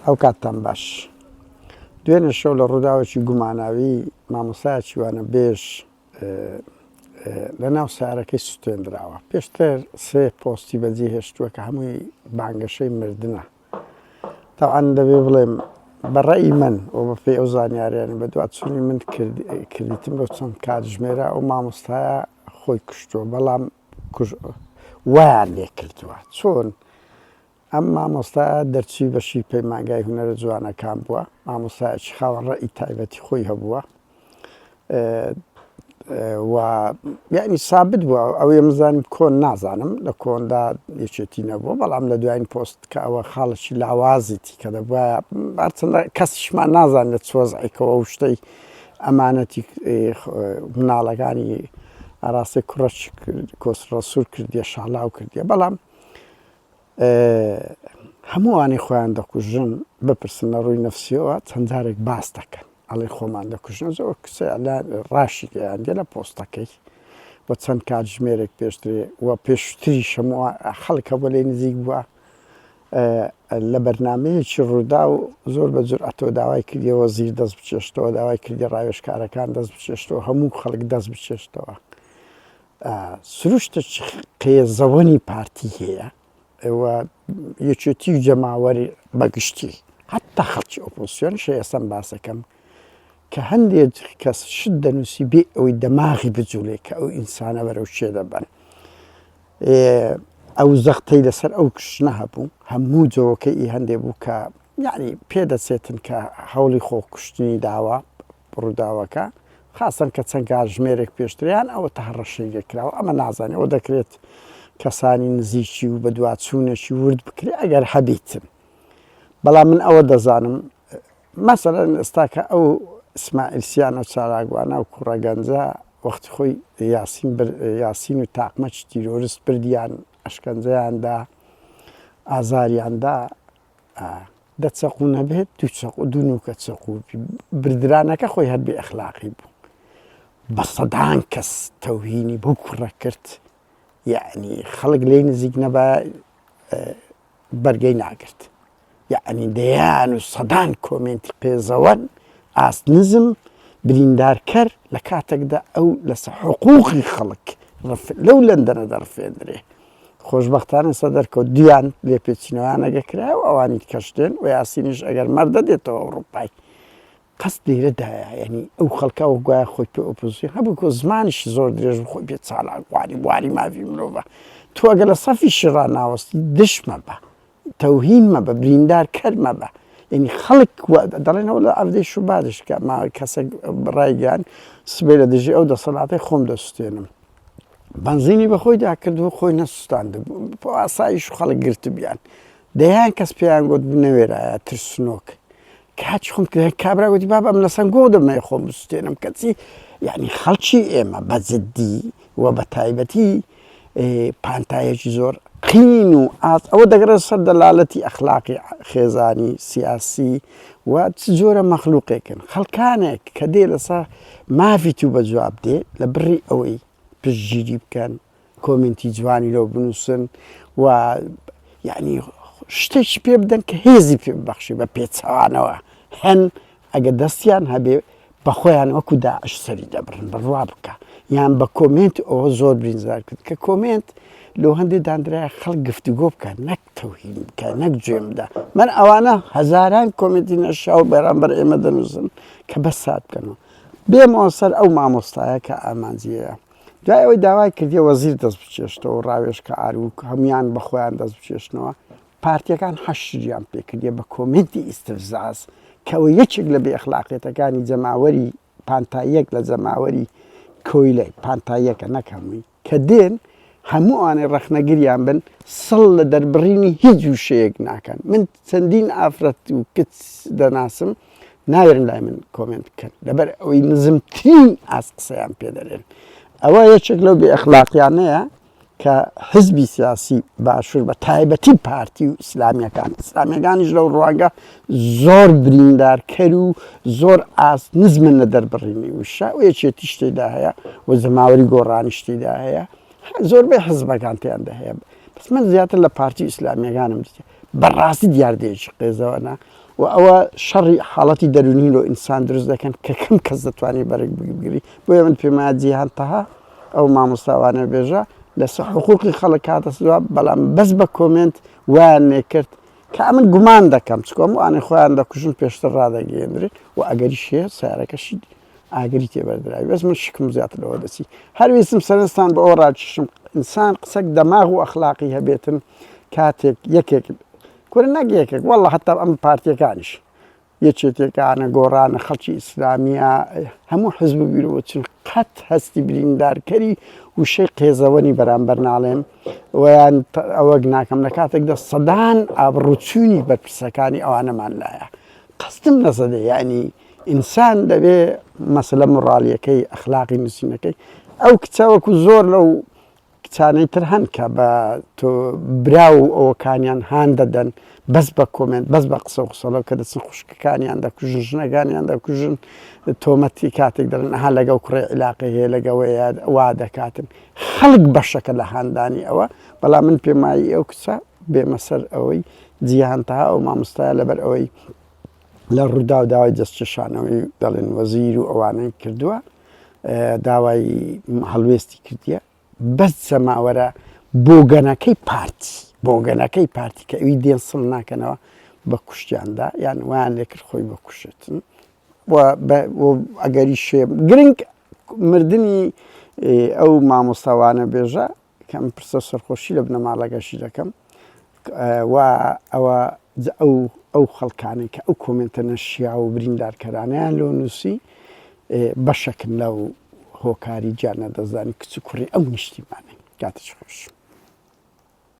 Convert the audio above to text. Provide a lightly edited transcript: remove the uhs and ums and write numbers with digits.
ئەو کاتتان باش. دوێنێ شەو لە ڕووداوێکی گوماناوی مامۆستایەکی وانەبێژ لە ناو سارەکەی سوتێندراوە. پێشتر سێ پۆستی بەجێ هێشتووە کە هەمووی بانگەشەی مردنە. تەبعەن دەبێ بڵێم بە ڕەئی من و بە پێی ئەو زانیاریانە بە دواچوونی من کردیتم لەو چەند کاتژمێرە ئەو مامۆستایە خۆی کوشتووە بەڵام وایان لێ کردووە چۆن ئەم مامۆستایە دەرچووی بەشی پەیمانگای هونەرە جوانەکان بووە، مامۆستایەکی خاوەن ڕەئی تایبەتی خۆی هەبووە و یعنی سابت بووە ئەو ئێمەزانم کۆن نازانم لە کۆندا یەکێتی نەبووە بەڵام لە دوایین پۆست کە ئەوە خاڵێکی لاوازیتی کە دەبوایە هەرچەندە کەسیشمان نازانێت چ وەزعێکەوە ئەو شتەی ئەمانەتی مناڵەکانی ئاراستەی کوڕەکی کۆسرەسوور کردیە شاڵاو کردیە بەڵام هەموو ئەوانەی خۆیان دەکوژن بپرسن لە ڕووی نەفسیەوە چەند جارێک باس دەکەن ئەڵێ خۆمان دەکوژن زۆر کچە لە ڕاشی گەیاندیە لە پۆستەکەی و چەند کاتژمێرێک پێشترێ و پێشتریش هەموو خەڵک هەبوو لێ نزیک بووە لە بەرنمەیەکی ڕوودا و زۆر بە جورئەتەوە داوای کردیە وەزیر دەست بچێشتەوە داوای کردی ڕاوێژکارەکان دەست بچێشتەوە هەموو خەڵک دەست بچێشتەوە سروشتێکی قێزەوەنی پارتی هەیە و یەکێتی و جەماوەری بەگشتی حتا خەڵکی ئۆپۆزسیۆنیش هەیە ئێستا باسەکەم کە هەندێک کەس شت دەنووسی بێ ئەوەی دەماغی بجوولێ کە ئەو ئینسانە بەرەو شێ دەبەن ئەو زەختەی لەسەر ئەو کوشتنە هەبوو هەموو جەوەکەی ئی هەندێ بوو کە یعنی پێدەچێتن کە هەوڵی خۆکوشتنی داوە ڕووداوەکە، خاسەن کە چەند کاتژمێرێک پێشتر یان ئەوەتا هەڕەشەی لێکراوە، ئەمە نازانین، ئەوە دەکرێت کەسانی نزیکی و بەدواچوونێکی ورد بکرێت ئەگەر هەبیتن. بەڵام من ئەوە دەزانم مەسەلەن ئێستا کە ئەو ئیسماعیل سیان و چالاکوانە و کوڕە گەنجە وەختی خۆی یاسین بر یاسین و تاقمەکی تیرۆرست بردیان ئەشکەنجەیان دا ئازاریان دا دە چەقوو نەبێت دوو چەقوو دوو نوکە چەقوو بردرانەکە خۆی هەر بێ ئەخلاقی بوو بە سەدان کەس تەوهینی بەو کوڕە کرد یعنی خەڵک لێی نزیک نەبا بەرگەی ناگرت یعنی دەیان و سەدان کۆمێنتی قێزەوەن ئاست نزم بریندارکەر لە کاتێکدا ئەو لەسەر حقوقی خەڵک لەو لەندەنە دەڕفێندرێ خۆشبەختانە سە دەرکەوت دویان لێپێچینەوەیان ئەگە کرایە و ئەوانی دیکەش دێن و یاسینیش ئەگەر مەردە دێتەوە ئەوڕوپای قەست لێرەدایە یعنی ئەو خەڵکە وەک گوایە خۆی پێ ئۆپۆزیسیۆن هەبوو کۆ زمانیشی زۆر درێژ بوو خۆی پێ چالاکوانی بواری مافی مرۆڤە تۆ ئەگەر لە سەفیشی ڕاناوەستی دش مەبە تەوهین مەبە بریندار کەر مەبە یعنی خەڵک دەڵێنەوە لە عەردەی شوبادش کە ما کەسێک ڕایگەیان سبەی لە دژی ئەو دەسەڵاتەی خۆم دەسوتێنم بەنزینی بە خۆیدا کرد و خۆی نەسوستاندبوو ئاسایش و خەڵک گرتبیان دەیان کەس پێیان گوت بنەوێرایە ترسنۆک کاچ خۆم کرد کابرا گوتی بابا من لەسەر گۆ دەمەوێ خۆم بسوتێنم کەچی یعنی خەڵکی ئێمە بە جدی و بە تایبەتی پانتایەکی زۆر قین و ئاست ئەوە دەگەڕێت سەر دەلالەتی ئەخلاقی خێزانی سیاسی و چ جۆرە مەخلوقێکن خەڵکانێک کە دێ لەسەر مافی تو بە جواب دێ لە بڕی ئەوەی پشتگیری بکەن کۆمنتی جوانی لەو بنووسن و یعنی شتێکی پێ بدەن کە هێزی پێ ببەخشی بە پێچەوانەوە هەن ئەگە دەستیان هەبێ بەخۆیان وەکو داعش سەری دەبڕن بڕوا بکە یان بە کۆمێنت ئەوە زۆر برینزار کرد کە کۆمێنت لۆ هەندێ دانرایە خەڵک گفتوگۆ بکە نەک تەوهین بکە نەک جوێن بدە من ئەوانە هەزاران کۆمێنتی نەشیاو بەرامبەر ئێمە دەنووسن کە بەس سات بکەنەوە بێمەوە سەر ئەو مامۆستایە کە ئامانجیەیە دوای ئەوەی داوای کردیە وەزیر دەست بچێشتەوە ڕاوێژکار و هەمویان بە خۆیان دەست بچێشتنەوە پارتیەکان حەشریان پێکردیە بە کۆمێنتی ئیستفزاز کە ئەوە یەکێک لە بێ ئەخلاقیەتەکانی جەماوەری پانتاییەک لە جەماوەری کۆیلەی پانتاییەکە نەک هەمووی کە دێن هەموو ئەوانەی ڕەخنەگریان بن سڵ لە دەربڕینی هیچ وشەیەک ناکەن من چەندین ئافرەت و کچ دەناسم ناوێرن لای من کۆمێنت بکەن لەبەر ئەوەی نزمترین ئاست قسەیان پێ دەرێن ئەوە یەکێک لەو بێ ئەخلاقیانەیە کە حزبی سیاسی باشوور بە تایبەتی پارتی و ئیسلامیەکان ئیسلامیەکانیش لەو ڕوانگە زۆر بریندارکەر و زۆر ئاست نزمن لە دەربڕینی وشە و یەکێتیش تێدا هەیە و جەماوەری گۆڕانیش تێدا هەیە زۆربەی حزبەکان تیاندا هەیە بەس من زیاتر لە پارتی و ئیسلامیەکانم دیتە. بەڕاستی دیاردەیەکی قێزەوەنە و ئەوە شەڕی حاڵەتی دەروونی لۆ ئینسان دروست دەکەن کە کەم کەس دەتوانێت بەرگ بگری. بۆیە من پێم وایە جیهان تەها ئەو مامۆستاوانە بێژە لەسەر حقوقی خەڵک هاتە سوا، بەڵام بەس بە کۆمێنت وایان لێکرد کە ئەمن گومان دەکەم چکۆ ئەم ئەوانەی خۆیان دەکوژن پێشتر ڕادەگەیەندرێن و ئەگەریش هەیە سەیارەکەشی ئاگری تێبەردراوی بەس من شکم زیاتر لەوە دەچی هەر ویستم سەرنجتان بۆ ئەوە ڕاکیشم ئینسان قسەک دەماغ و ئەخلاقی هەبێتن کاتێک یەکێک کورە نەک یەکێک والله حتا ئەم پارتیەکانیش یەکێتیەکانە گۆڕانە خەڵکی ئیسلامیە هەموو حزب و بیرۆچن قەت هەستی بریندارکەری وشەی قێزەوەنی بەرامبەر ناڵێم ویان ئەوەک ناکەم لە کاتێکدا سەدان ئابڕوچوونی بەرپرسەکانی ئەوانەمان لایە قەستم نەزەدە یعنی ئینسان دەبێ مەسلە مۆڕالیەکەی ئەخلاقی نووسینەکەی ئەو کچە وەکو زۆر لەو کچانەی تر هەن کە بە تۆ برا و ئەوەکانیان هان دەدەن بەس بە کۆمێنت بەس بە قسە و قسەڵەو کە دەچن خوشکەکانیان دەکوژن ژنەکانیان دەکوژن تۆمەتی کاتێک دەڵێن ئەها لەگەڵ کوڕێ عیلاقەی هەیە لەگەوەیە وا دەکاتن خەڵک بەشەکە لە هاندانی ئەوە بەڵام من پێم وایە ئەو کچە بێمە سەر ئەوەی جیهان تەها ئەو مامۆستایە لەبەر ئەوەی لە ڕووداو داوای دەستکێشانەوەی دەڵێن وەزیر و ئەوانەی کردووە داوای هەڵوێستی کردیە بەس جەماوەرە بۆگەنەکەی پارتی بۆگەنەکەی پارتی کە ئەوی دێن سڵ ناکەنەوە بە کوشتیاندا یان وایان لێکرد خۆی بکوشێتن ئەگەری شێ گرنگ مردنی ئەو مامۆستاوانە بێژە کە ئەم پرسە سەرخۆشی لە بنەماڵەکەشی دەکەم و ئەوە ئەو ئەو خەڵکانەی کە ئەو کۆمێنتە نەشیاو و بریندارکەرانەیان لۆ نووسی بەشەکن لەو هۆکاری گیان لەدەستدانی کچ و کوڕی ئەو نیشتیمانەی. کاتێکی خۆش.